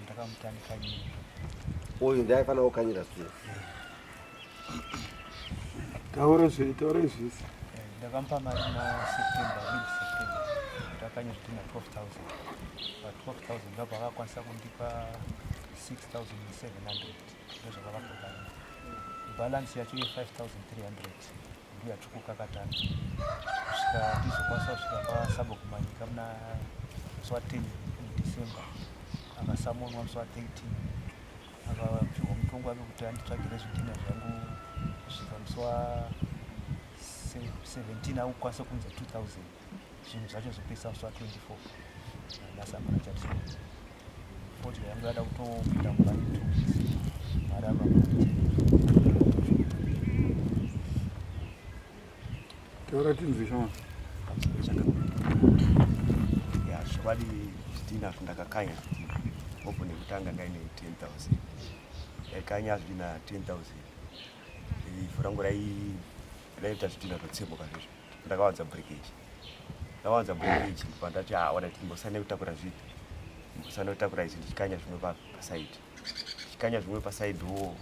Ndakamuti andikanyire. Uyu ndiye aifanira kukanyira zvidhina. Taura zve, taura zvese. Ndakamupa mari muna September, mid September. Ndakanya zvidhina 12,000. Pa 12,000 ndobva akakwanisa kundipa 6,700. Ndozvakavaka balance. Balance yacho ye 5,300 ndiyo yatiri kukakatana. Kusvika ndizokwanisa kusvika kwaSabhuku Manyika muna musi wa 10 December. Akasamonwa musi wa 13. Akapihwa mutongo wake kuti anditsvagire zvidhina zvangu kusvika musi wa 17 akukwanisa kunza 2000 zvinhu zvacho zvopesa musi wa 24. Nhasi hapana chatinoona. Fodya yangu yada kutopinda mubani 2 weeks. Mari akabva. Taura tinzwe shama. Ya, zvokwadi zvidhina ndakakanya zvidhina. Hope nekutanga ndaine 10,000. Ndaikanya zvidhina 10,000. Ivhu rangu raiita zvidhina zvotsemuka zvezvo. Ndakawanza breakage. Ndakawanza breakage ndibva ndati ah wada timbosane kutakura zvipi. Mbosane kutakura izvi ndichikanya zvimwe paside. Ndichikanya zvimwe paside wo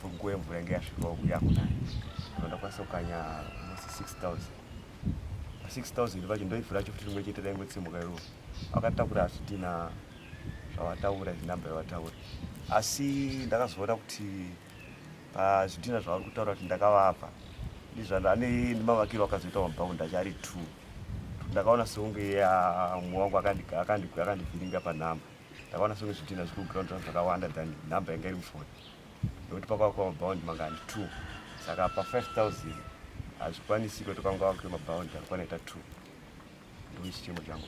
nguva yemvura yange yasvikawo yakunaya. Ndakwanisa kukanya almost 6,000. Pa 6,000 pacho ndoivhu racho futi rimwe chete raingotsemuka iroro. Vakatakura zvidhina zvavataura zinhamba yavataura. Asi ndakazoona kuti pazvidhina zvavari kutaura kuti ndakavapa ndizvane mavakiro akazoita mabhaundi acho ari 2. Ndakaona sekunge mumwe wangu akandivhiringa panhamba. Ndakaona sekunge zvidhina zviri kuground zvangu zvakawanda than nhamba yanga iri mufoni. Nekuti pakavakwa mabhaundi mangani 2. Saka pa 5000 hazvikwanisi kuti kwanga vakwe mabhaundi akwana ita 2. Ndiwo chichemo changu.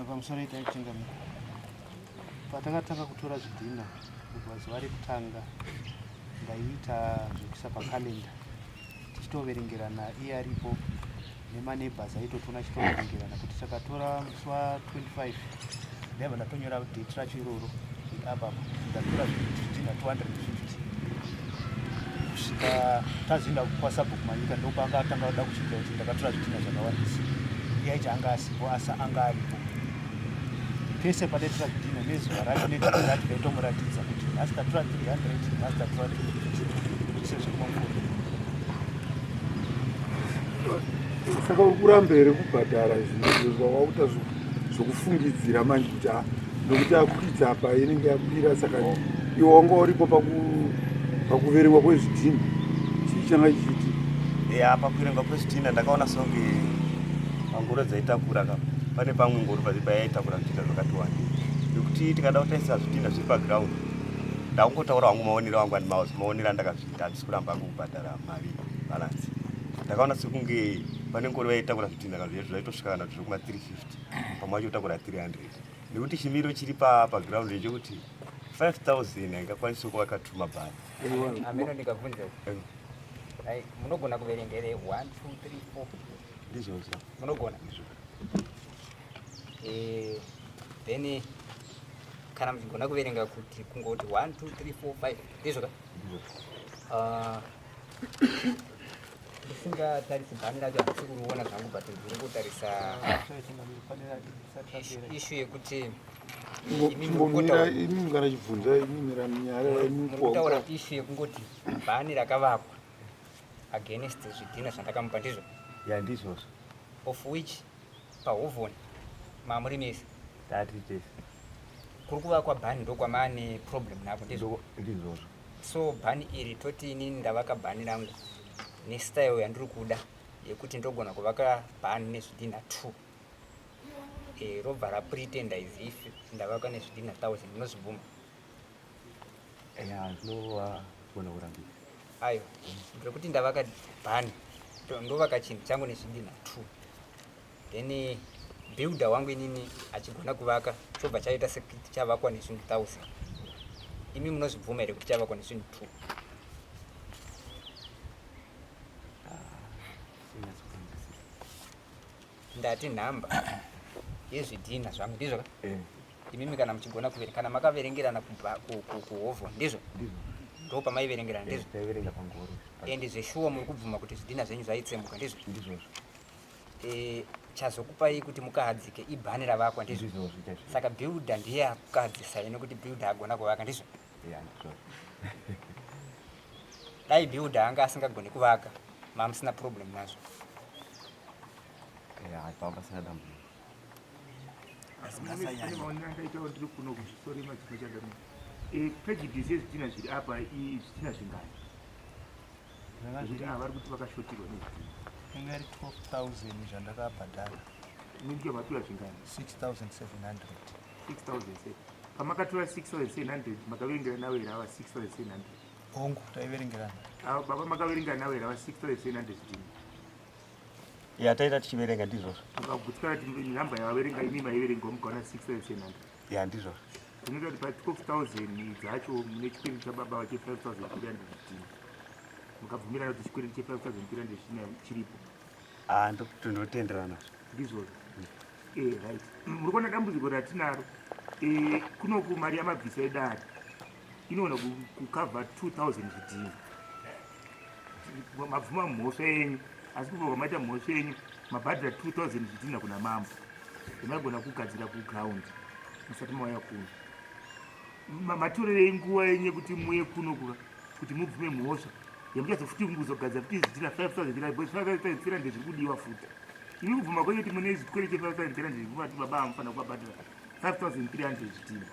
Pamusoro itai kuchingamira. Patakatanga kutora zvidhina kubva zuva rekutanga ndaiita zvekuisa pakalenda tichitoverengerana iye aripo nemaneighbors aitotoona achitoverengerana kuti takatora musi wa 25 ndaibva ndatonyora date racho iroro apa ndatora zvidhina 250 kusvika tazoenda kwasabhuku Manyika ndopaanga atanga kuda kuchinja kuti ndakatora zvidhina zvakawandisa. Iye aiti anga asipo asi anga aripo. Pese pataitora zvidhina nezuva racho nedate racho ndaitomuratidza kuti nhasi tatora 300 nhasi tatora 250 zvese zviri mumafoni. Saka uri kuramba here kubhadhara zvinhu zvavakuita zvokufungidzira manje kuti ah, nokuti akwidza apa inenge yakwira saka iwe wanga uripo pakuverengwa kwezvidhina chii changa chichiitika? Ya, pakuverengwa kwezvidhina ndakaona songe pangoro dzaitakura ka pane pamwe ngoro payaitakura zvidhina zvakati wandei nekuti tikada kutarisa zvidhina zviri paground ndakungotaura hangu maonero angu and maonero andakazviita handisi kuramba hangu kubhadhara mari balance. Ndakaona sekunge pane ngoro yaitakura zvidhina kana zvaitosvika kana kuti zvekuma 350 pamwe acho kutakura 300 nekuti chimiro chiri paground ndechekuti 5000 haingakwanisi kuvaka two mabhani. Ameno ndikabvunza ai munogona kuverenga here 1 2 3 4 ndizvozvo munogona then kana muchigona kuverenga kuti kungoti 1 2 3 4 5 ndizvo ka? Ndisingatarisi bhani racho handisi kuriona zvangu but ndiri kutarisa issue yekuti Chimbomira imi kana chibvunza imi mira nyaya imi kutaura issue yekungoti bhani rakavakwa against zvidhina zvandakamupa ndizvo? Ya, ndizvozvo. Of which pahovhoni mamuri mese tati tese kuri kuvakwa bhani ndokwamaane problem napo ndizvo? Ndizvozvo. So bhani iri toti inini ndavaka bhani rangu nestyle yandiri kuda yekuti ndogona kuvaka bhani nezvidhina 2 robva rapretenda as if ndavaka nezvidhina 1000 ndinozvibvuma? Ya, zvinova kugona kurambika. Ayo, ndiri kuti ndavaka bhani ndovaka chinhu changu nezvidhina 2 then builder wangu inini achigona kuvaka chobva chaita sekuti chavakwa nezvinhu 1000. Imi munozvibvuma here kuti chavakwa nezvinhu 2? Ndati nhamba yezvidhina zvangu ndizvo ka? Imimi kana muchigona kuverenga, kana makaverengerana kuhovho ndizvo? Ndo pamaiverengerana ndizvo? Taiverenga pangoro. Ende zveshuwa muri kubvuma kuti zvidhina zvenyu zvaitsemuka ndizvo? Ndizvozvo. Chazokupai kuti mukahadzike ibhani ravakwa ndizvo? Saka builder ndiye akukahadzisai nekuti builder agona kuvaka ndizvo? Dai builder anga asingagoni kuvaka mamusina problem nazvo. Pasina dambudziko. Ndiri kuno kuzvisori madzimai changamire. Eh, prejudice yezvidhina zviri apa zvidhina zvingani? Zvekuti ava vari kuti vakashotirwa nezvidhina. Inga iri 12000 zvandakabhadhara. Inenge matora zvingani? 6700. 6700. Pamakatora 6700 makaverengera nawo here ava 6700? Hongu, taiverengerana. Ava baba makaverenga nawo here ava 6700 zvidhina? Ya taita tichiverenga ndizvozvo. Mukagutsikana kuti nhamba yavaverenga imi maiverengawo mukaona 6700. Ya ndizvozvo. Zvinoita kuti pa 12000 dzacho mune chikwereti chababa vache 5300 zvidhina. Mukabvumirana kuti chikwereti che 5300 zvidhina chiripo. Ah, ndotenderana nazvo. Ndizvozvo. Eh, right. Muri kuona dambudziko ratinaro. Eh, kunoku mari yamabvisa edare inoona kukavha 2000 zvidhina. Mabvuma mhosva yenyu asi kubva kwamaita mhosva yenyu mabhadhara 2000 zvidhina kuna mambo. Maigona kugadzira kuground musati mauya kuno. Matorerei nguva yenyu yekuti muuye kuno kuka kuti mubvume mhosva yamuchazofuti kuzogadzira futi zvidhina 5300 because 5300 zviri kudiwa futi. Imi kubvuma kwenyu kuti mune chikwere che 5300 zviri baba amufanira kuvabhadhara 5300 zvidhina.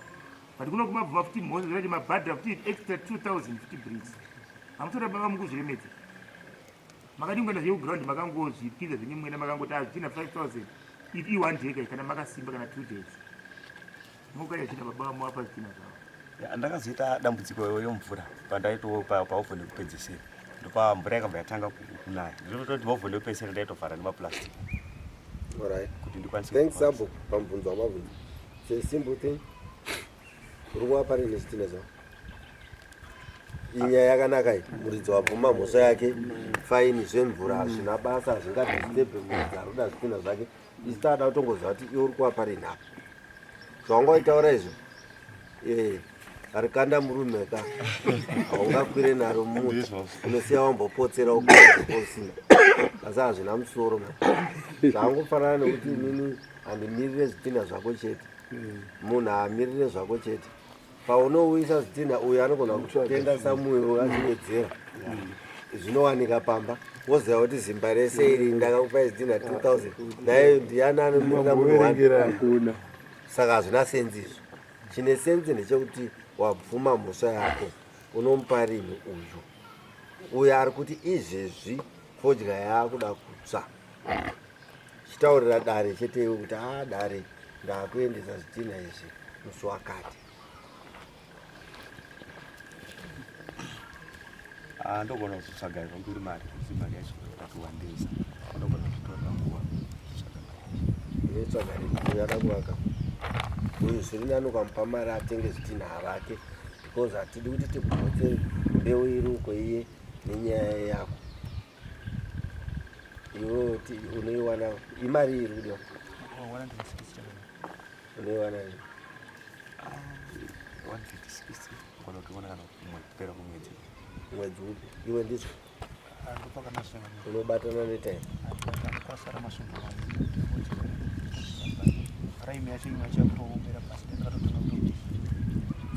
But kuno kumabvuma futi mhosva zvekuti mabhadhara futi extra 2000 futi bricks. Hamutora baba mukuzviremedza. Makadii kuenda zvenyu kuground makangozvipinza zvenyu mwena makangoti azvidhina 5000 i one day kai kana makasimba kana 2 days. Mokaya zvidhina baba vamuapa zvidhina zvavo. Ya, ndakazoita dambudziko yomvura pandaito paovhoni yekupedzisira ndopa mvura yakabva yatanga kunaya ndinototi paovhoni yekupedzisira ndaitovhara nemaplastic Alright. kuti ndikwanise Thanks kufamba. Sambo pamubvunzo wamabvunza. It's a simple thing. Uri kuvapa rini zvidhina zvako? Inyaya yakanaka iyi. Muridzi wabvuma mhosva yake. Faini zvemvura hazvina basa hazvingadisturbe muridzi ari kuda zvidhina zvake. Isu taada kutongoziva kuti iwe uri kuvapa rini apa. Zvawanga waitaura izvo eh, arikanda murume ka haungakwire naro mumuti unosiya wambopotsera usina asi hazvina musoro ma zvangofanana nekuti inini handimirire zvitinha zvako chete munhu haamirire zvako chete paunouyisa zvitinha uyu anogona kutenga samuyo achiwedzera zvinowanika pamba woziva kuti zimba rese iri ndakakupai zvitinha 2000 naye ndiyani anomirira munhu wani saka hazvina senzi izvo chine senzi ndechekuti wabvuma mhosva yako unomupa rini uyu uyo ari kuti izvezvi fodya yaakuda kutsva chitaurira dare chete iwe kuti a ah, dare ndakuendesa zvitinha izvi musi wakati Ah, ndogona kuzotsvaga zvangu iri mari kuti mari yacho yakati wandei ndogona kuzotorera nguva kutsvaga mari inotsvaga rini uyo ada kuvaka uyu zviri nani ukamupa mari atenge zvitinha avake because hatidi kuti tigotse mbeu iri uko iye nenyaya yako iwe unoiwana imari iri kudiwa unoiwana mwedzi upi iwe ndizvo unobatana netime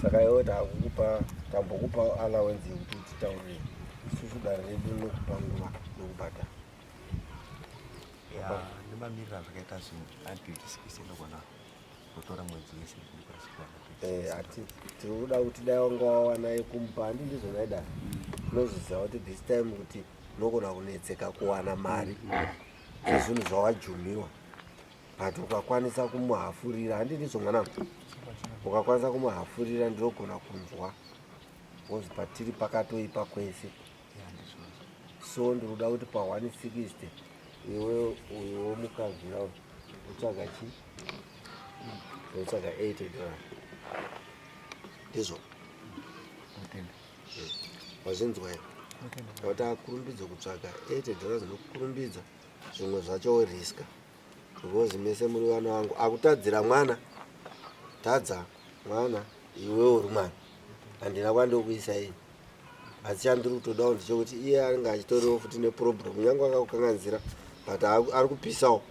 saka iwe takukupa tambokupa allowance yekuti utitaurire isusu dare redu rinokupa nguva yokubhadhara nemamiriro azvakaita zvinhu 126 inogona kutora mwedzi wese eh, ati tiri kuda kuti dai wanga wawana yekumupa handi ndizvo naida unozviziva kuti this time kuti unogona kunetseka kuwana mari zvezvinhu zvawajumiwa but ukakwanisa kumuhafurira handi ndizvo mwanangu ukakwanisa kumuhafurira ndinogona kunzwa because patiri pakatoipa kwese so ndiri kuda kuti pa 160 iwe uyu womukadzi uya utsvaga chi utsvaga 80 dollar ndizvo wazvinzwa here kuti akurumbidze kutsvaga 80 dollars nokukurumbidza zvimwe zvacho woriska because mese muri vana vangu akutadzira mwana tadza mwana iwe uri mwana handina kwandokuisa ini asi chandiri kutodawo ndechekuti iye anenge achitoriwo futi neproblem kunyange akakukanganisira but ari kupisawo.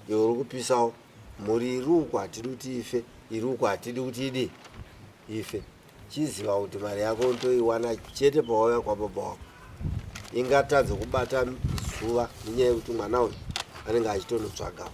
Iwe uri kupisawo mhuri iri uku hatidi kuti ife, iri uku hatidi kuti idi ife. Chiziva kuti mari yako unotoiwana chete pawauya kwababa wako. Ingatadze kubata zuva nenyaya yekuti mwana uyu anenge achitonotsvagawo.